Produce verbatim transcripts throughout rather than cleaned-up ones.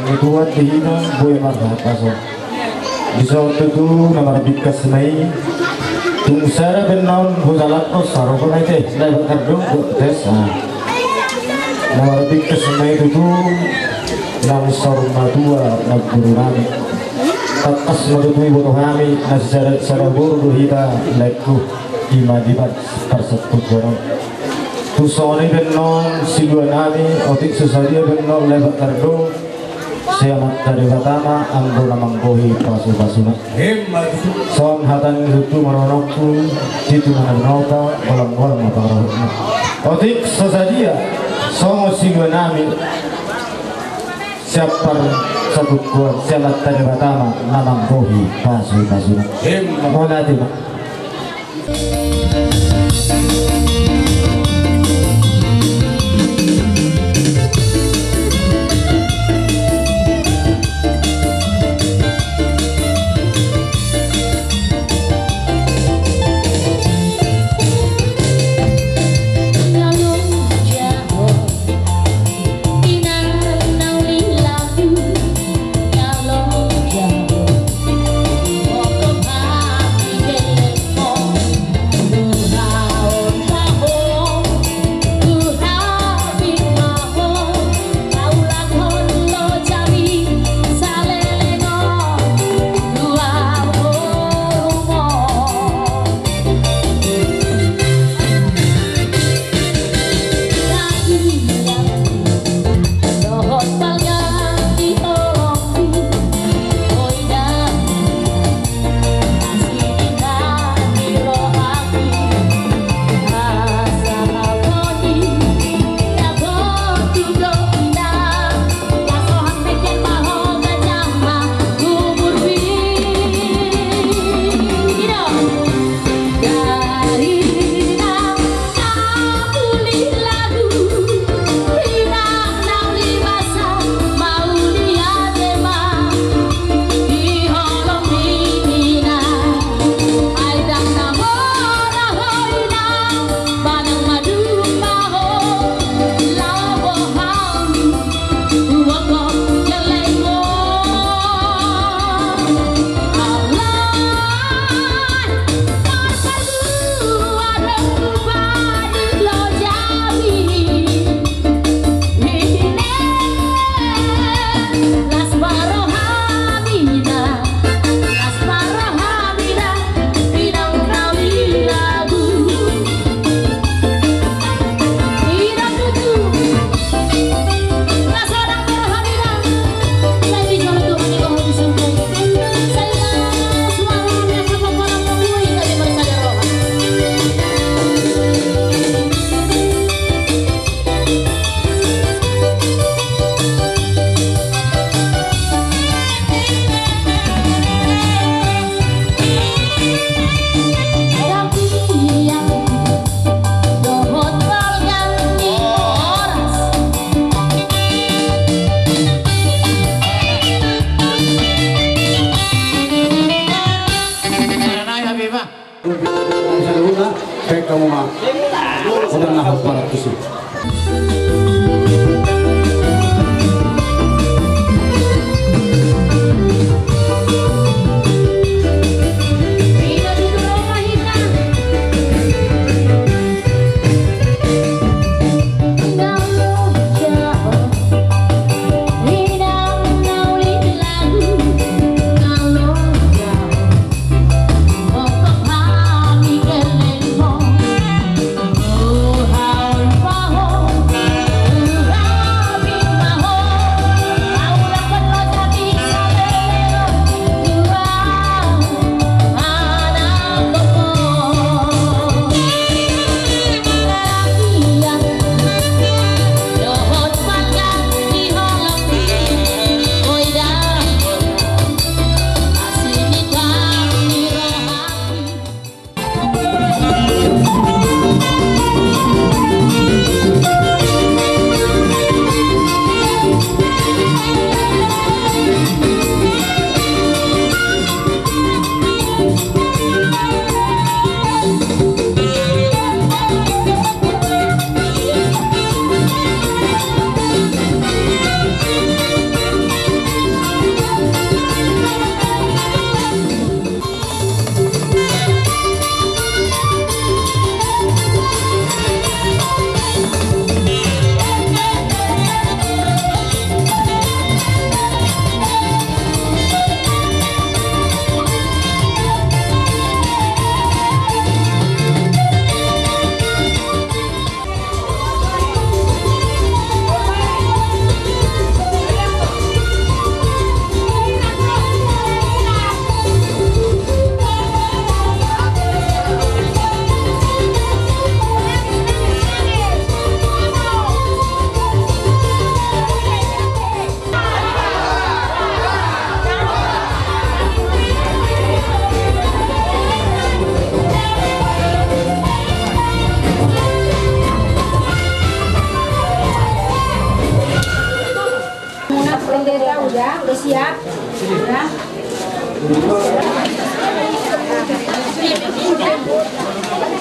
Tuhan di hita, boi marhatas on. Dison tutu na marbingkas ma i. Tung sada pe annon hujalakhon saroha ma i te, na bakardong do tes. Na marbingkas ma i tutu, nang saur matua nang guru nami. Tangkas ma tutu iboto hami, na sada, sada boru do hita laengku, i ma di par-, parsatongkinan on. Tung songon i pe annon silua nami, otik so sadia pe annon lae bakardong, sai Amanta Debata ma anggo na manggohi pasupasuna. Emma tutu. Songon hata ni tutu manonoku, di tumuna na binoto, bolangbolang ma pangarahutna. Otik so sadia, songon silua nami, sian parsatongkinan, sai Amanta Debata ma na manggohi pasupasuna. Emma. Mauliate ma. Saluhutna, baen hamu ma. Udah nahan para tusi.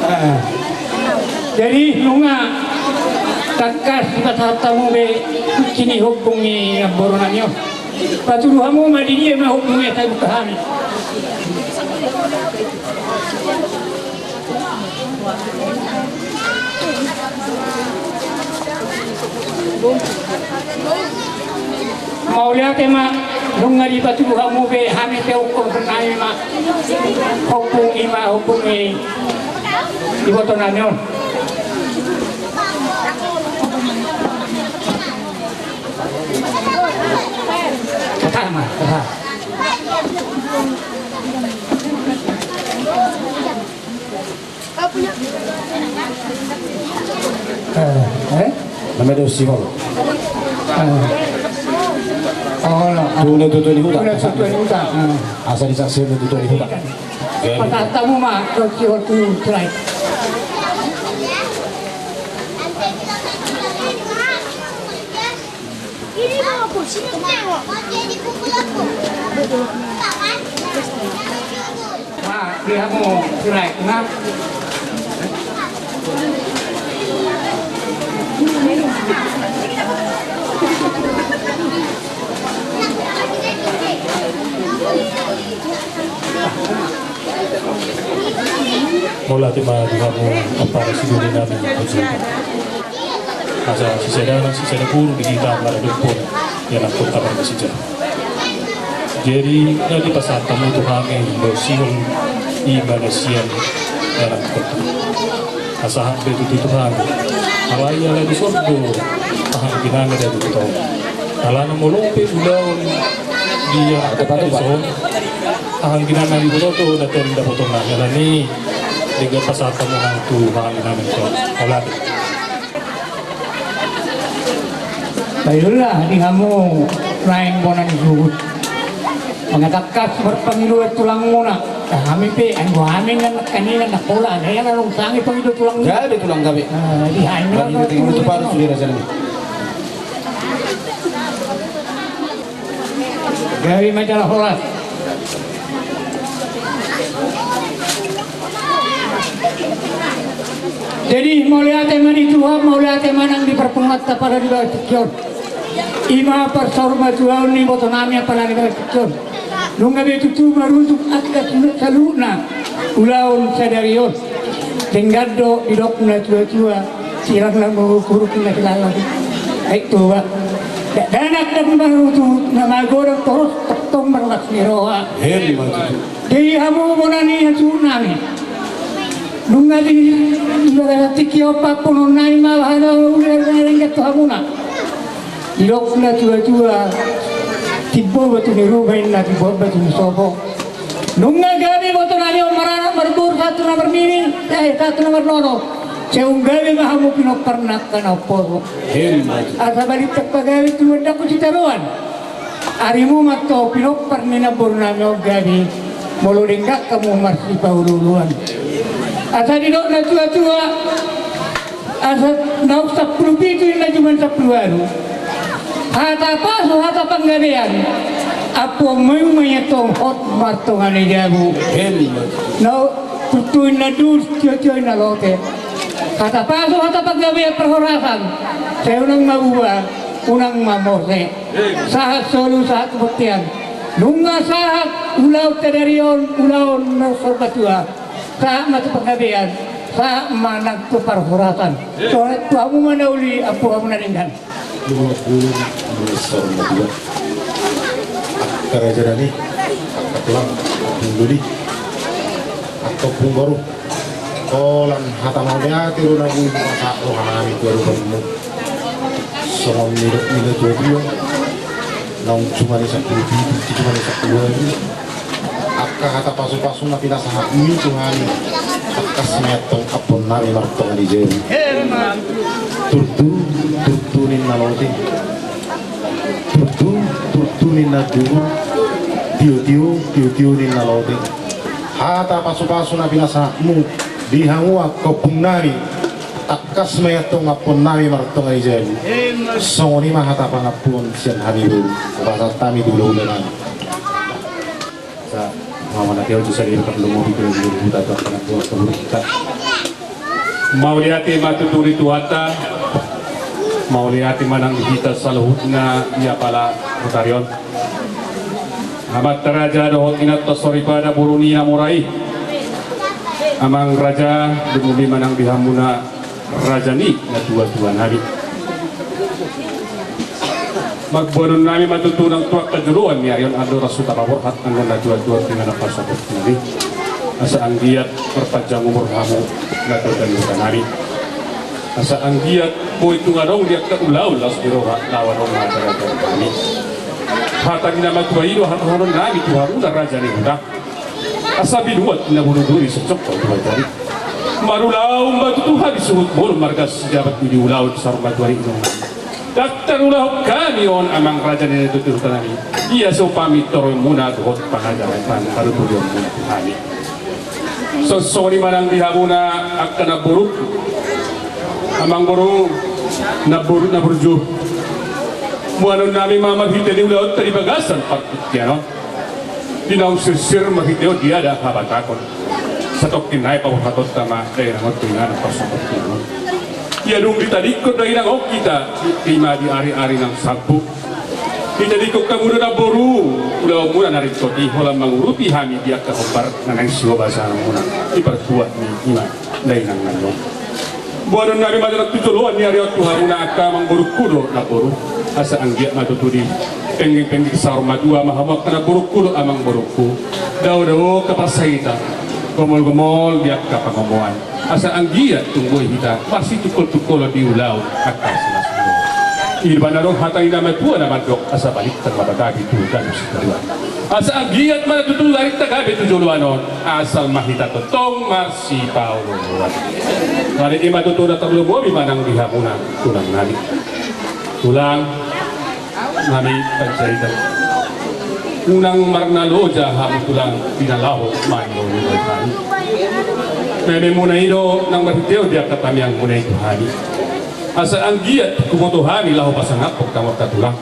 Ah. Jadi nunga tangkas dipasahat hamu be kunci ni ombun ni namboru nami on. Patudu hamu ma di dia ma ombun i, sai buka hami. Mauliate ma, nunga dipatudu hamu be hami pe, ungkap hami ma. Ombun i ma, ombun i, iboto nami on. Kata ma, kata. Eh, eh? Namanya do Simon. Eh. Oh, no. Tu na tutu ni huta. Tu na tutu ni huta. Eh. Asa disaksikan tu tutu ni huta. Pasahat hamu ma, tu si Simon tu, tu lain. Ini mau aku, sini tengok. Mau jadi pukul aku. Nah, dia mau gerak, nah. Mauliate ma di hamu ampara sidoli nami. Asa sisada na sisada boru di hita maradophon ianakhonta marga Sijabu. Jadi na dipasahat hamu tu hami do Simon i ma na sian ianakhonta. Pasahat be tutu tu hami. Alai ala dison do hahanggi nami da di huta on. Alana molo pe ulaon di ianakhonta dison, hahanggi nami di huta on do na terindah potong nami. Alani denggan pasahat hamu nang tu hahanggi nami tu on. Mauliate. Baiklah, di hamu naeng bona ni suhut. Mangatangkas marpangidoan tulangmuna. Hami pe, anggo hami na nangkaningan na pola, na ia na nung sangi pangido tulang. Gabe tulang gabe. Eh, di hami. Bagi na betul itu baru sudah rasanya. Gabe ma jala horas. Jadi mauliate ma di Tuhan, mauliate ma nang di parpunguanta pada di bawah tingki on. Ima parsaurmatuaon ni iboto nami apala di bawah tingki on. Nunga be tutu marujuk angka saluhutna ulaon sadari on. Denggan do didok na tuatua. Sirang na manguruk-uruk na hilala. Ai tuba. Dakdanak na marutu na magodang torus tongtong marlas ni roha. Hei, marutu. Di hamu bona ni hasuhut nami. Nunga di tingki on papunguan nami ma hana ular na denggan tu hamuna. Didok na tuatua. Timbo batu ni ruma inna timbo batu ni sopo. Nunga gabe iboto nami on maranak marboru sahat tu na marnini, eh, sahat tu na marnono. Sai unang gabe ma hamu pinomparna angka na umposo. Asa balintang pagabe tu andakku sitadoan. Arimu ma tong pinompar ni namboru nami on gabe. Molo denggan hamu marsipaolo-oloan. Asa didok na tuatua. Asa naung sampulu pitu inna jumadi sampulu ualu. Hata pasu hata panggabean. Ampuon ma i ma i antong hot martonga ni jabu. Naung tutu inna dus tiotio inna lote. Hata pasu hata panggabean parhorasan. Sai unang ma buba, unang ma mose. Sahat solu sahat bontean. Nunga sahat ulaon sadari on ulaon na saur matua. Sahat ma tu panggabean, sahat ma nang tu parhorasan. Sahat tu hamu ma na uli, ampuon hamu na denggan. Dua pulu, dua pulu saur matua. Angka raja nami, angka tulang, angka ompung doli, angka ompung boru. Holan hata mauliate do na boi pasahat roha nami tu adopanmu. Songon nidok ni natuatua. Naung jumadi sampulu pitu, jumadi sampulu ualu. Angka hata pasupasu na pinasahatmu i tu hami. Tangkas ma i antong ampuon nami martonga ni jabu. Turtu, turtu ninna lote. Turtu, turtu ninna duru. Tiotio, tiotio ninna lote. Hata pasupasu na pinasahatmu di hamu angka ompung nami. Tangkas ma i antong ampuon nami martonga ni jabu. Songon i ma hata pangampuon sian hami boru. Pasahat hami tu hulahula nami. Mauliate ma tutu di Tuhanta. Mauliate ma nang di hita saluhutna di apala botari on. Amanta raja dohot inanta soripada, boru ni na mora i. Amang raja, dung i ma nang di hamuna raja ni natuatua nami. Marboanon nami ma tutu nang tu angka joloan ni ari on, andorang so tapaborhat anggo natuatua, di na pasaput nami. Asa anggiat marpanjang umur hamu natuatua nami. Asa anggiat boi tung adong di angka ulaon las ni roha laho adong ma jarajar nami. Hata ni na matua i do hata hanon nami tu hamuna raja ni huta. Asa binuat na bulu duri socok tu jari. Marulaon ma tutu hami suhut bolon marga sijabat di ulaon saur matua i do. Ndang tarulahon hami on amang raja ni natuatua nami. Ia so pamitormuna dohot pangajaran panuturion muna tu hami. Songon i ma nang di hamuna angka namboru. Amang boru, namboru, namboru jo. Boanon nami ma marhite ni ulaonta di bagasan partingkian on. Di naung sirsir marhite on di adat habatahon. Satongkin nai paborhatonta ma dainang on tu inganan parsombuan on. Ia dung ditadingkon dainang on hita, i ma di ariari nang salpu. Ditadingkon hamu do namboru ulaonmuna na ringkot i, holan mangurupi hami di angka hombar na naeng sihobasanmuna di partuat ni i ma dainang nami on. Boanon nami ma tu joloan ni ari on tu hamuna angka amang borungku dohot namboru. Asa anggiat ma tutu dipenggeng-penggeng saur matua ma hamu angka namborungku dohot amang borungku. Dao-dao angka parsahitan, gomol-gomol di angka pangomoan. Asa anggiat tung boi hita marsitungkol-tungkolon di ulaon angka silas ni roha. Ibana adong hata ni na matua na mandok, asa balintang ma batabi tu danum sitaruan. Asa anggiat ma tutu ari tagabe tu joloan on, asal ma hita tongtong marsipaolooloan. Jadi i ma tutu na tarlumobi ma nang di hamuna tulang nami. Tulang nami Panjaitan. Unang marnaloja hamu tulang di na laho manjalo ni hami. Mememuna i do nang marhitehon di angka tamiangmuna i tu hami. Asa anggiat huboto hami laho pasangaphon hamu angka tulang.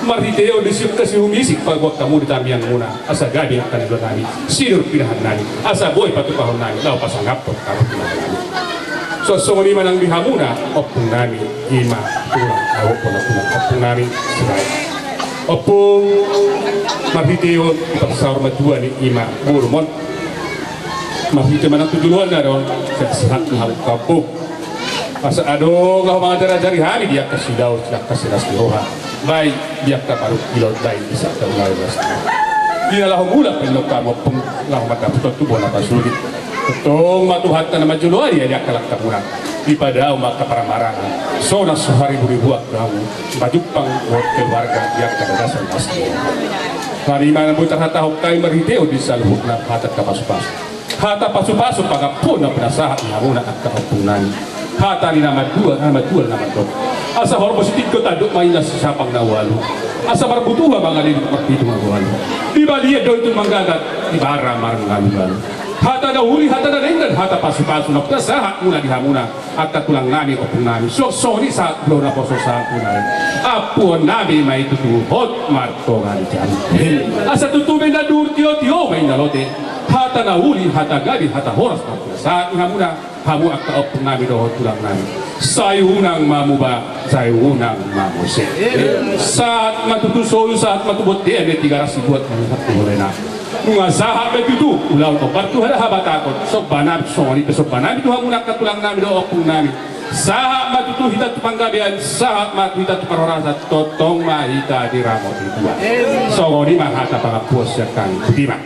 Marhitehon di siuk hasihumisik pagoan hamu di tamiangmuna, asa gabe angka na nidok nami, sinur pinahan nami, asa boi patupahon nami laho pasangaphon hamu tulang nami. Songon i ma nang di hamuna ompung nami, i ma tulang, ahu ompung na tulang, ompung nami Sirait. Ompung, marhitehon di parsaur matua ni i ma borumon, marhite ma nang tu joloan na ro on, sehat-sehat ma hamu ompung. Asa adong laho mangajar-ajari hami di angka sidaon, di angka silas ni roha, baen di angka parungkilon, baen di angka ulaon las ni roha. Di na laho mulak pe nang hamu ompung, laho mandapothon tu bona pasulit. Tongtong ma Tuhanta na manjoloani angka langkamuna. Dipadao ma angka paramarangan. Sonang so hariburibuan hamu pajumpang dohot keluarga di angka bagasan las ni roha. Hami ma na boi tarhatahon hami marhitehon di saluhutna hata angka pasupasu. Hata pasupasu pangampuon na pinasahat ni hamuna angka ompung nami. Hata ni na matua, na matua na mandok, asa horbo sitingko tandok ma inna sisapang na ualu. Asa marbutuha mangalili marpitu mangualu. Di balian do ito manggagat, di bara marngalualu. Hata na uli, hata na denggan, hata pasupasu na pinasahat muna di hamuna angka tulang nami, ompung nami. Songon i sahat do naposo sahat muna. Ampuon nami ma i tutu hot martonga ni jabu. Asa tutu ma inna duhur, tio-tio ma inna lote. Hata na uli, hata gabe, hata horas ma pinasahat ni hamuna, hamu angka ompung nami dohot tulang nami. Sai unang ma muba, sai unang ma muse. Sahat ma tutu solu, sahat ma tu bontean, Tigaras Sibuat ma tu bolena. Nunga sahat ma tutu ulaon, hombar tu adat habatahon. Somba nami, songon i pe somba nami tu hamuna angka tulang nami dohot ompung nami. Sahat ma tutu hita tu panggabean, sahat ma tutu hita tu parhorasan, tongtong ma hita diramoti Tuhan. Songon i ma hata pangampuon sian hami. Botima.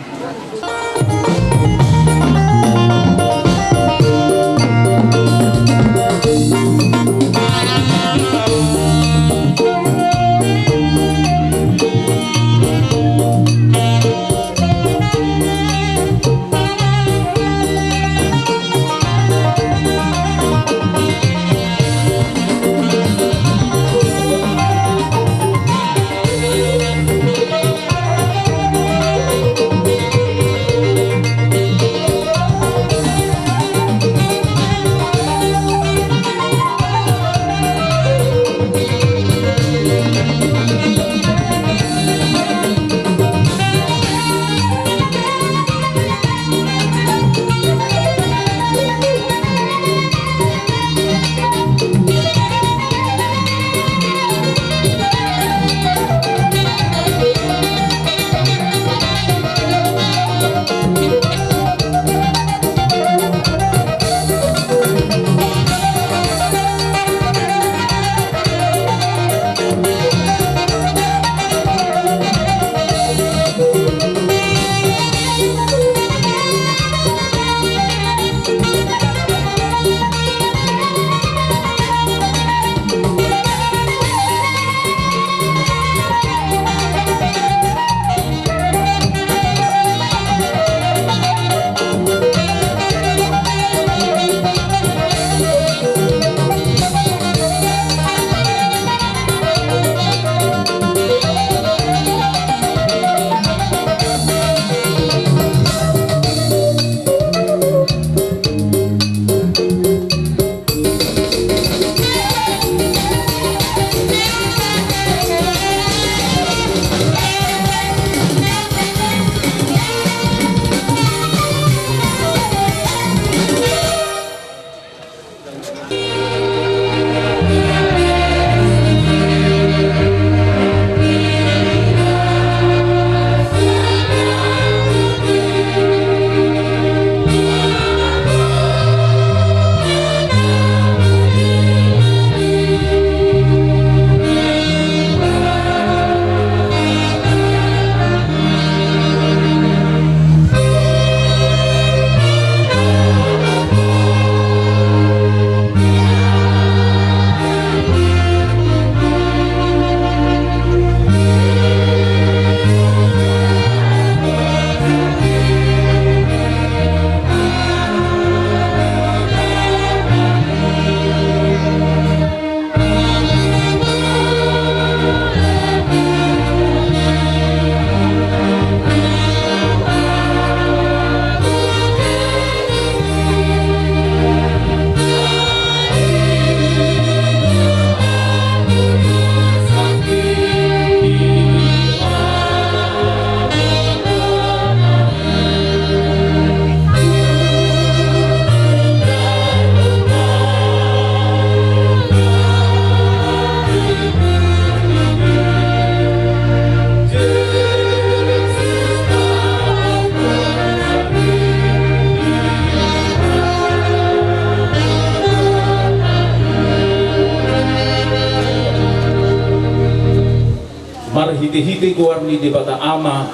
Hite goar ni Debata Ama,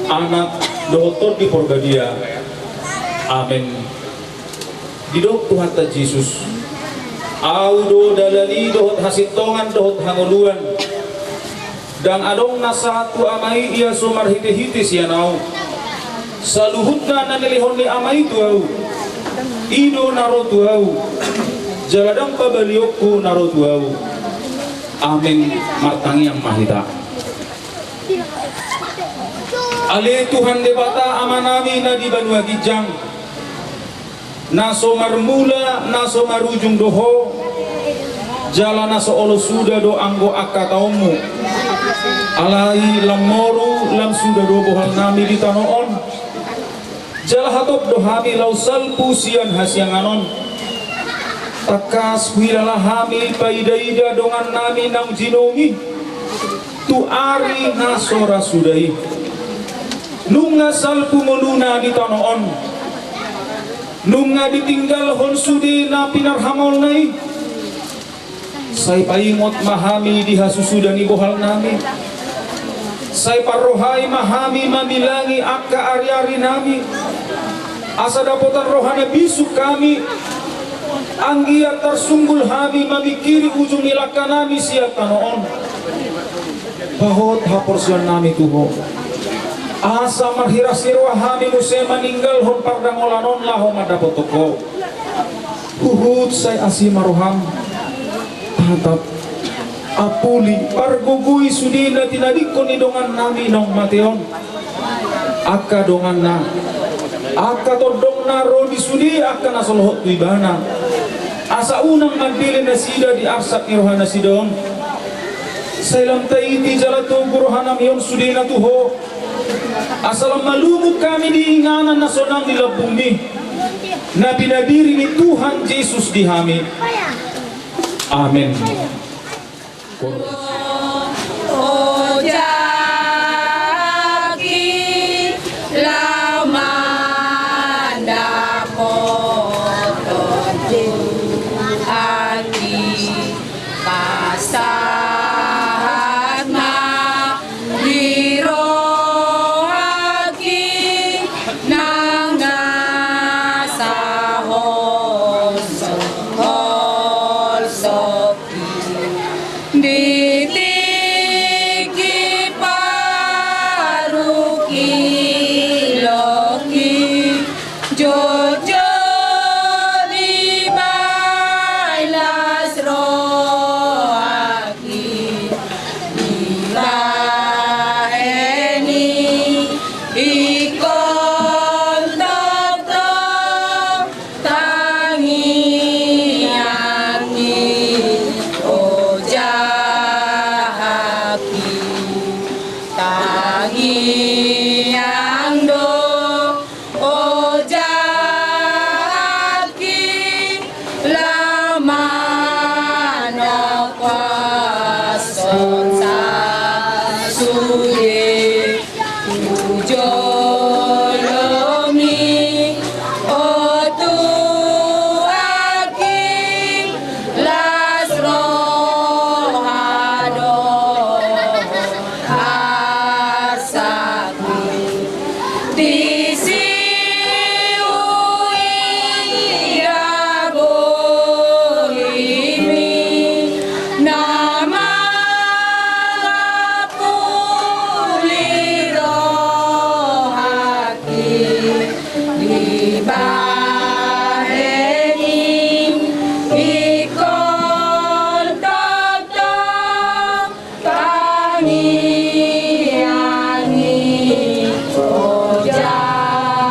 Anak, dohot Tondi Porbadia. Amen. Didok Tuhanta Jesus: Ahu do dalan i dohot hasintongan dohot hangoluan. Ndang adong na sahat tu Ama i ia so marhitehite sian Ahu. Saluhutna na nilehon ni Ama i tu Ahu, i do na ro tu Ahu, jala ndang pabalionku na ro tu Ahu. Amen. Martangiang ma hita. Ale Tuhan Debata Amanami na di banua ginjang, na so marmula na so marujung do Ho, jala na so olo suda do anggo angka taonmu. Alai lam moru lam suda do bohalnami di tano on. Jala hatop do hami laho salpu sian hasiangan on. Tangkas huhilala hami paidaida dongannami naung jinong i tu ari na so ra suda i. Nunga salpu ngoluna di tano on, nunga ditinggalhon sude na pinarhamolna i. Sai paingot ma hami di hasusuda ni bohalnami. Sai parrohai ma hami mamilangi angka ariarinami, asa dapotan roha na bisuk hami anggiat tarsunggul hami mamingkiri ujung ni langkanami sian tano on. Pahot haporseaonnami tu Ho, asa marhiras ni roha hami muse maninggalhon pardangolan on laho mandapothon Ho. Huhut sai asi ma roham, tatap, ampuli, pargogoi sude na tinadingkon ni dongannami naung mate on, angka donganna, angka tondongna ro di sude angka na so lohot tu Ibana, asa unang mandele nasida di arsak ni rohanasida on. Sai lam taiti jala togu rohanami on sudena tu Ho, asa lam malungun hami di inganan na sonang di lambungmi, na pinadiri ni Tuhan Jesus di hami. Amen. Ojakki, laho mandapothon Tuhanki, pasahat ma di rohangki nang na saholsoholsoki di tingki parungkilonki, jotjot i ma las roha dibahen i ingkon tongtong tangiang i ojakki, tangiang do ojakki, laho manopot sude tu jolomi, o Tuhanki, las roha do arsak. Disi huida bohimi na mangampuli rohangki, dibahen i ingkon tongtong tangiang i ojak.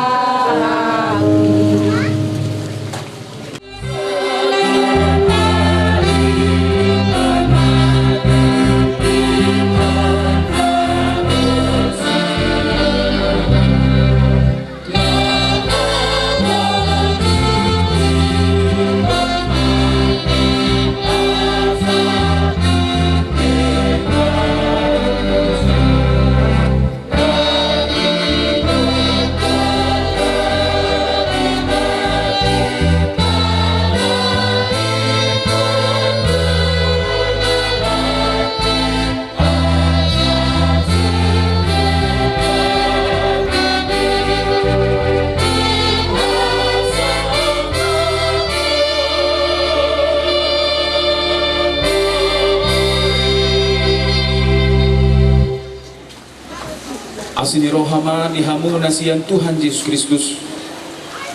Asi ni roha ma di hamu na sian Tuhan Jesus Kristus,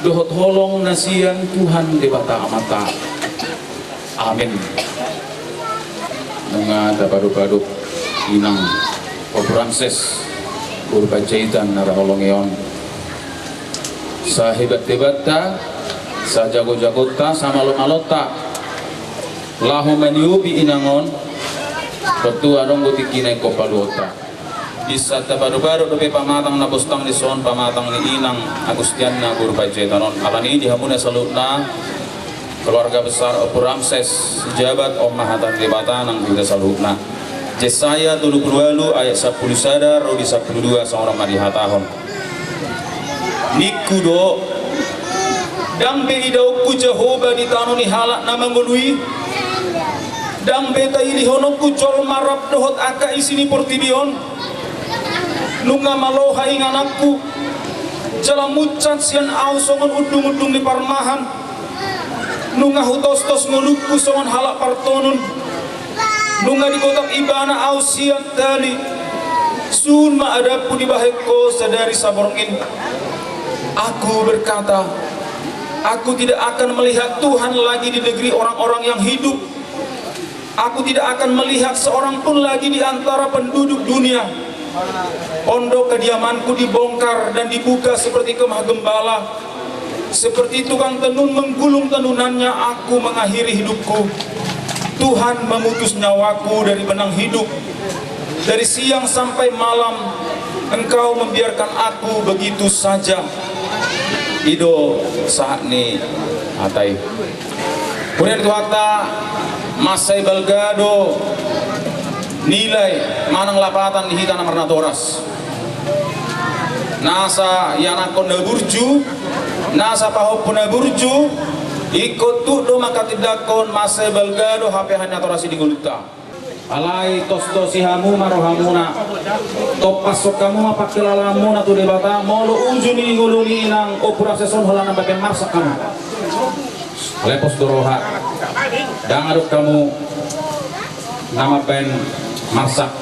dohot holong na sian Tuhan Debata Amanta. Amen. Nunga tapadop-adop inang Ompu Ramses boru Panjaitan na ra holongi on. Sahebat-hebatta, sajago-jagotta, samalo-malotta laho maniopi inang on, tontu adong do tingkina ingkon paluaonta. Di saat tapadop-adop dope pamatang na bostang dison, pamatang ni inang Agustiana boru Panjaitan on. Alani i di hamu na saluhutna keluarga besar Ompu Ramses, jabat on ma hata ni Debata nang di hita saluhutna. Jesaya tolu pulu ualu ayat sampulu sada ro di sampulu dua, songon on ma dihatahon. Ningku do, ndang be idaonku Jahowa di tano ni halak na mangolu i, ndang be tailihononku jolma rap dohot angka isi ni portibi on. Nunga maloha ingananku, jala munsat sian ahu songon undung-undung ni parmahan. Nunga hutostos ngolungku songon halak partonun. Nunga digotap ibana ahu sian tali. Sun ma adapku dibahen Ho sadari saborngin. Aku berkata, aku tidak akan melihat Tuhan lagi di negeri orang-orang yang hidup. Aku tidak akan melihat seorang pun lagi di antara penduduk dunia. Pondok kediamanku dibongkar dan dibuka seperti kemah gembala. Seperti tukang tenun menggulung tenunannya, aku mengakhiri hidupku. Tuhan memutus nyawaku dari benang hidup. Dari siang sampai malam, Engkau membiarkan aku begitu saja. I do sahat ni hata i. Huria ni Tuhanta, mansai balga do nilai manang lapatan di hita na marnatoras. Nasa ianakhon na burju, nasa pahompu na burju, ingkon tuk do manghatindanghon mansai balga do hape hata ni natoras i di ngolunta. Alai tostosi hamu ma rohamuna. Tompashon hamu ma pangkilalaanmuna tu Debata, molo uju ni ngolu ni inang Ompu Ramses on holan na bahen marsak hamu. Lepos do roha. Ndang adong hamu na mambahen marsak.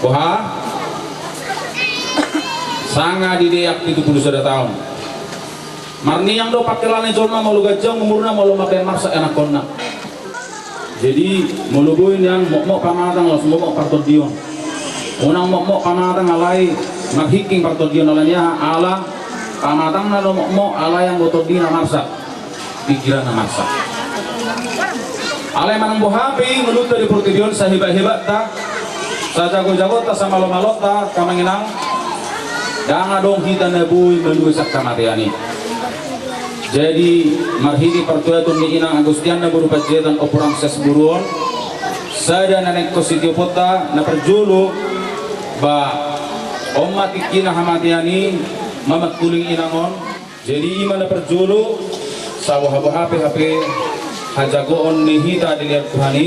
Boha? Sanga dideak pitu pulu sada taon. Marniang do pangkilalaan ni jolma molo ganjang umurna, molo mambahen marsak ianakhonna. Jadi molo boi nian mokmok pamatang, laos mokmok partondion. Unang mokmok pamatang alai marhingking partondion, alani aha? Ala pamatangna do mokmok alai anggo tondina marsak, pingkiranna marsak. Alai manang boha pe i ngolunta di portibi on, sahebat-hebatta, sajago-jagotta, samalo-malonta, amang inang, ndang adong hita na boi malua sian hamatean i. Jadi marhite partuaton ni inang Agustiana boru Panjaitan Ompu Ramses boru on, sada na naingkon sitioponta, na parjolo, ba on ma tingkina hamatean i, mamangkuling inang on. Jadi i ma na parjolo, saboha-boha pe hape hajagoon ni hita dilehon Tuhan i,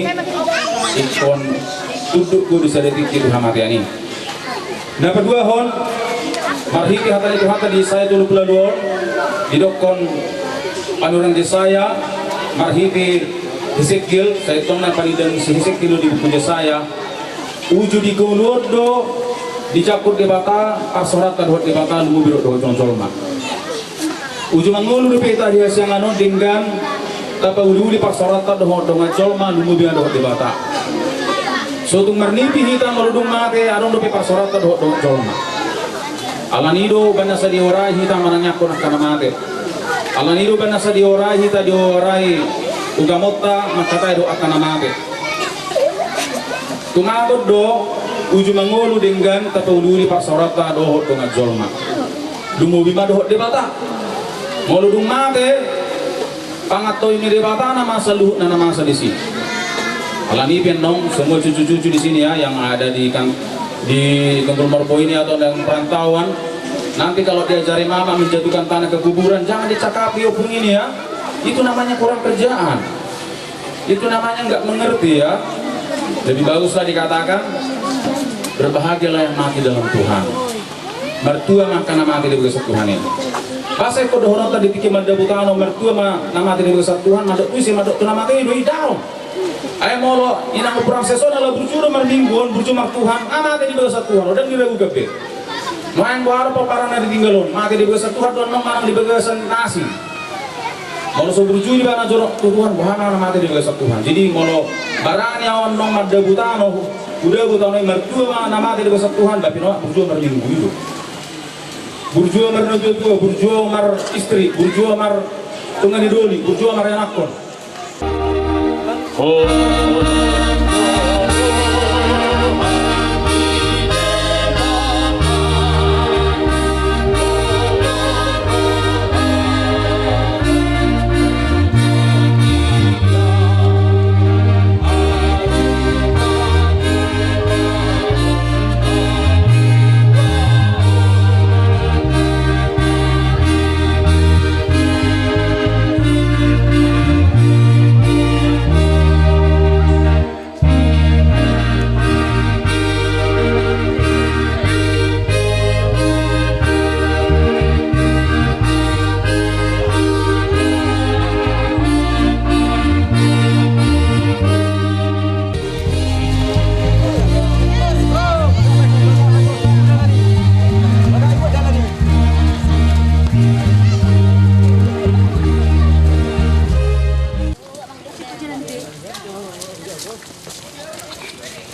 ingkon tunduk do di sada tingki tu hamatean i. Na paduahon, marhite hata ni Tuhanta di Jesaya tolu pulu ualu on, didokhon panurirang Jesaya, marhite Hesekiel, sai tong na panurirang si Hesekiel do di buku Jesaya, uju di ngolu on do dijangkon Debata parsaoranta dohot Debata, lumobi dohot jolma. Uju mangolu dope hita di hasiangan on denggan tapauli-uli parsaoranta dohot dongan jolma, lumobi ma dohot Debata. So tung marnipi hita molo dung mate, adong dope parsaoranta dohot dongan jolma. Alani do umbahen na sai diorai hita manangiangkon angka na mate. Alani do umbahen na sai diorai hita, diorai ugamonta manghatai dohot angka na mate. Tumagon do, uju mangolu denggan tapauli-uli parsaoranta dohot dongan jolma. Lumobi ma dohot Debata. Molo dung mate, pangantoion ni Debata nama saluhutna na masa disi. Alani i pe annon, semua cucu-cucu di sini ya, yang ada di kan, di Tunggul Morbo ini atau yang perantauan, nanti kalau diajari mama menjatuhkan tanah ke kuburan, jangan dicakapi ompung ini ya. Itu namanya kurang kerjaan. Itu namanya nggak mengerti ya. Lebih baguslah dikatakan, berbahagialah yang mati dalam Tuhan. Martua ma angka na mate di bagasan Tuhan i. Pas ingkon dohononta di tingki mandabu tano, martua ma na mate di bagasan Tuhan, mandok tusi, mandok tu na mate i do i, daong. Ai molo inang Ompu Ramses on ala burju do marminggu on, burju martuhan, nga mate di bagasan Tuhan, ndang diragukan be. Nuaeng boha do pomparan na ditinggal on? Mate di bagasan Tuhan do annon manang di bagasan na asing? Molo so burju ibana jorok tu Tuhan, boha na mate di bagasan Tuhan? Jadi molo barani ahu annon mandapot tano, hudapot tano i, martua ma na mate di bagasan Tuhan, ba pinoak burju marminggu i do. Burju marnatuatua, burju maristri, burju martonga ni doli, burju marianakhon.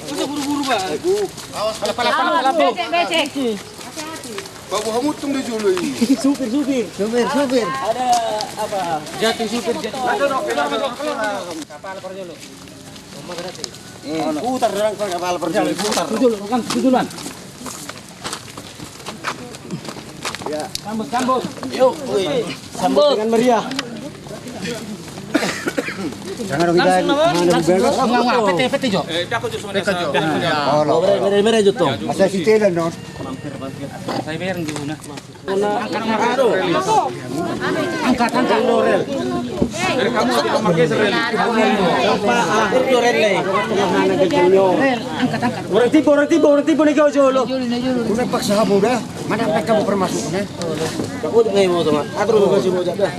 Masa buru-buru, Pak? Awas, pala, pala, pala, pala, Bu. Becek, becek. Hati-hati. Bawa hamutung di julu ini. Supir, supir. Supir, supir. Ada apa? Jatuh supir, jatuh. Ada, ada, ada, ada. Kapal parjolo. Hmm, putar orang ke kapal parjolo, putar. Tujuh, kan, tujuh, kan? Ya. Sambut, sambut. Yuk, woi. Sambut dengan meriah. Jangan dong, langsung kita nama? Mana langsung beres? Enggak, enggak. Pete, pete, Jo. Eh, pete, Jo. Oh, lo. Mere, mere, mere, Jo, tuh. Masa si Telan, no? Mampir, mampir. Saya bayar di mana? Angkat, angkat. Angkat, angkat. Dari kamu, Rel. Rel, angkat, angkat. Orang tipu, orang tipu, orang tipu nih kau, Jo, lo. Udah paksa kamu, dah. Mana mereka mau permasuk, ya? Aku udah nggak mau sama. Atur lu kasih mau jaga.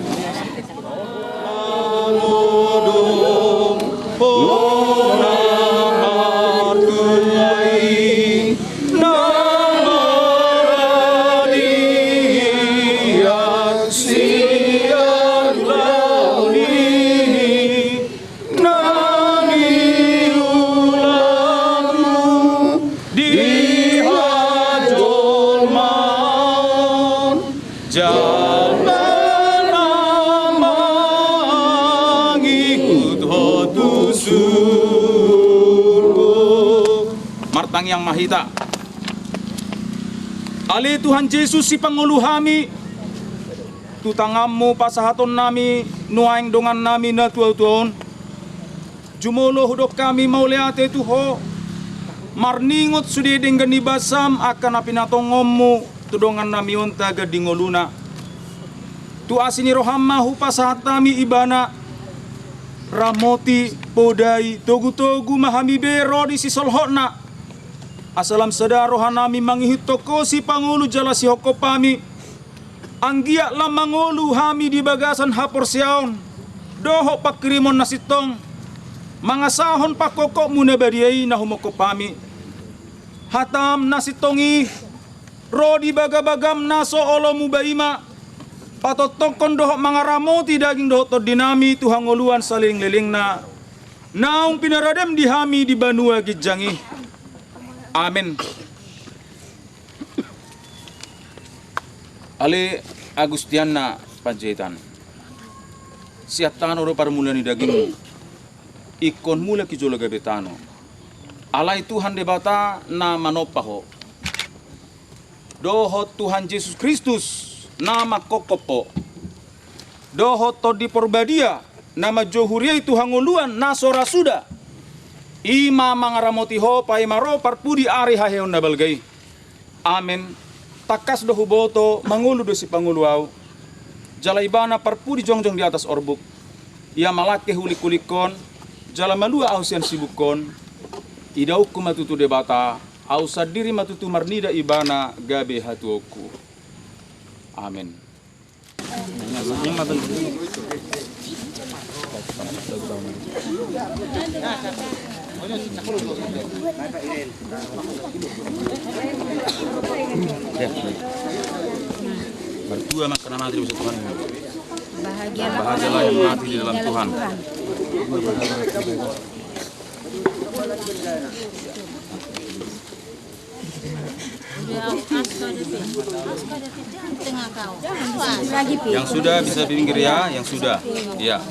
Na niula di hajolmaon, jala na mangihut Ho tu surgo. Martangiang ma hita. Ale Tuhan Jesus, sipangolu hami, tu tanganmu pasahatonnami nuaeng dongannami na tuatua on. Jumolo hudok hami mauliate tu Ho, marningot sude denggan ni basam angka na pinatongonmu tu dongannami on tagan di ngoluna. Tu asi ni roham ma hupasahat hami ibana, ramoti, podai, togutogu ma hami be ro di sisolhotna. Asa lam sada rohanami mangihuthon Ho sipangolu jala sihophop hami. Anggiat lam mangolu hami di bagasan haporseaon dohot panghirimon na sintong, mangasahon pangkophopmu na badia i na humophop hami. Hatam na sintong i ro di bagabagam na so olomu ba i ma patongtongkon dohot mangaramoti daging dohot tondinami tu hangoluan salelenglelengna, naung pinaradem di hami di banua ginjang i. Amen. Ale Agustianna Panjaitan, sian tano do parmula ni dagingmu, ingkon mulak i jolo gabe tano. Alai Tuhan Debata na manompa ho, dohot Tuhan Jesus Kristus na mangkophop ho, dohot Tondi Porbadia na manjou huria i tu hangoluan na so ra suda, i ma mangaramoti ho paima ro parpudi ari haheheon na balga i. Amen. Tangkas do huboto mangolu do sipangolu ahu, jala ibana parpudi jongjong di atas orbuk. Ia malangke hulingkhulinghon, jala malua ahu sian sibunghon. Idaonku ma tutu Debata, ahu sandiri ma tutu marnida ibana gabe hatuaonku. Amen. Mertua ma angka na mate di bagasan Tuhan. Bahagialah orang yang mati di dalam Tuhan. Yang sudah bisa pinggir ya, yang sudah. Iya.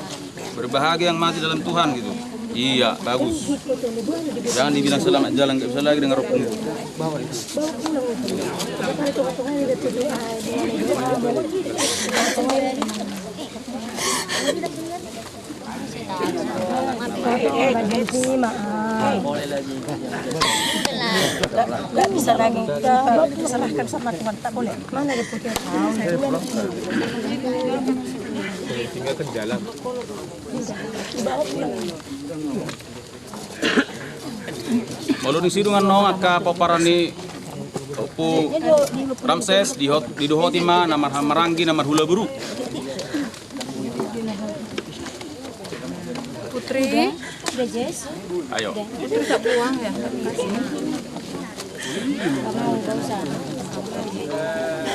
Berbahagia yang mati dalam Tuhan gitu. Iya, bagus. Jangan dibilang selamat jalan, nggak bisa lagi dengar rohmu. Nggak bisa lagi. Serahkan sama Tuhan, tak boleh. Mana dia putih? Tinggalkan jalan. Molo disi dongan nong angka pomparan ni Ompu Ramses, dihot-, didohoti ma na marhamaranggi, na marhula boru. Putri. Ayo. Putri tak buang ya?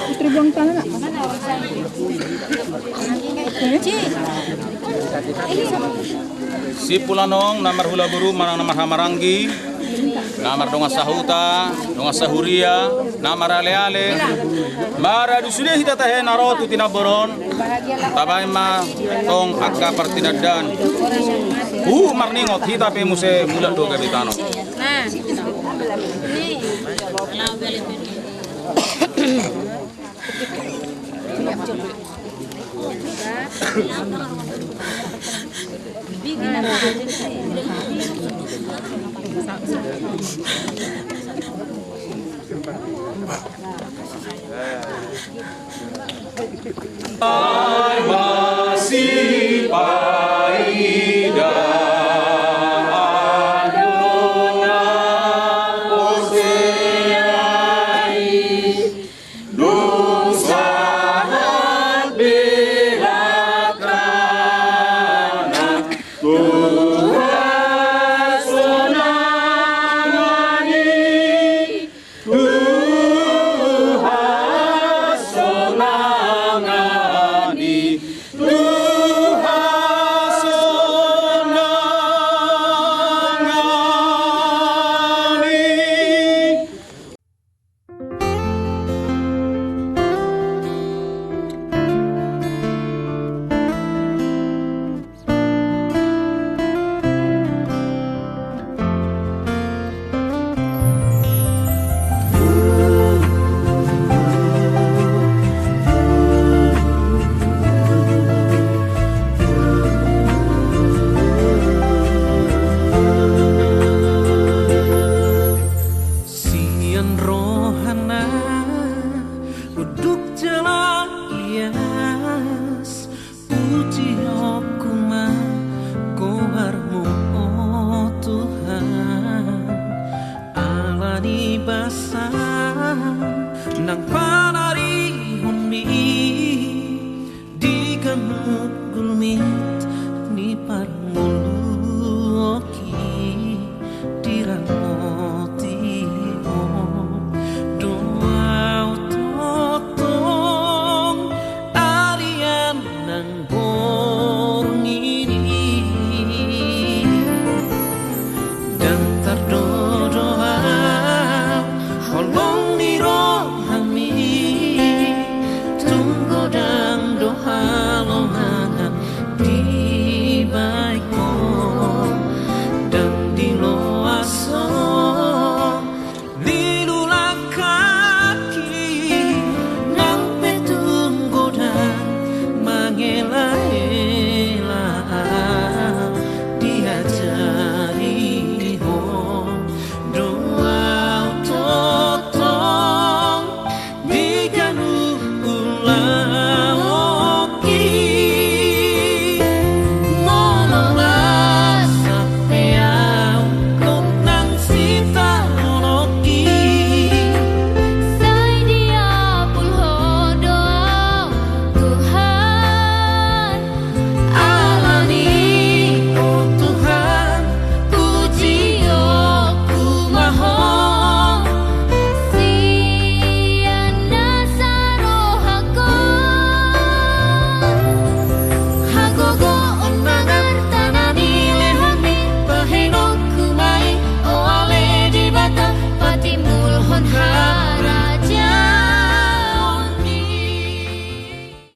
Putri buang tangan, nak. Sipul anong na marhula boru manang na marhamaranggi, na mardongan sahuta, dongan sahuria, na maraleale, maradu sude hita tahe na ro tu tinamboron. Tabaen ma tong angka partinandaan. Huhut marningot hita pe muse mulak do gabe tano. Sian rohana unduk jala lias, pujionku ma goarmu, o Tuhan. Ala ni basa nang panarihonmi di ganup gulmi.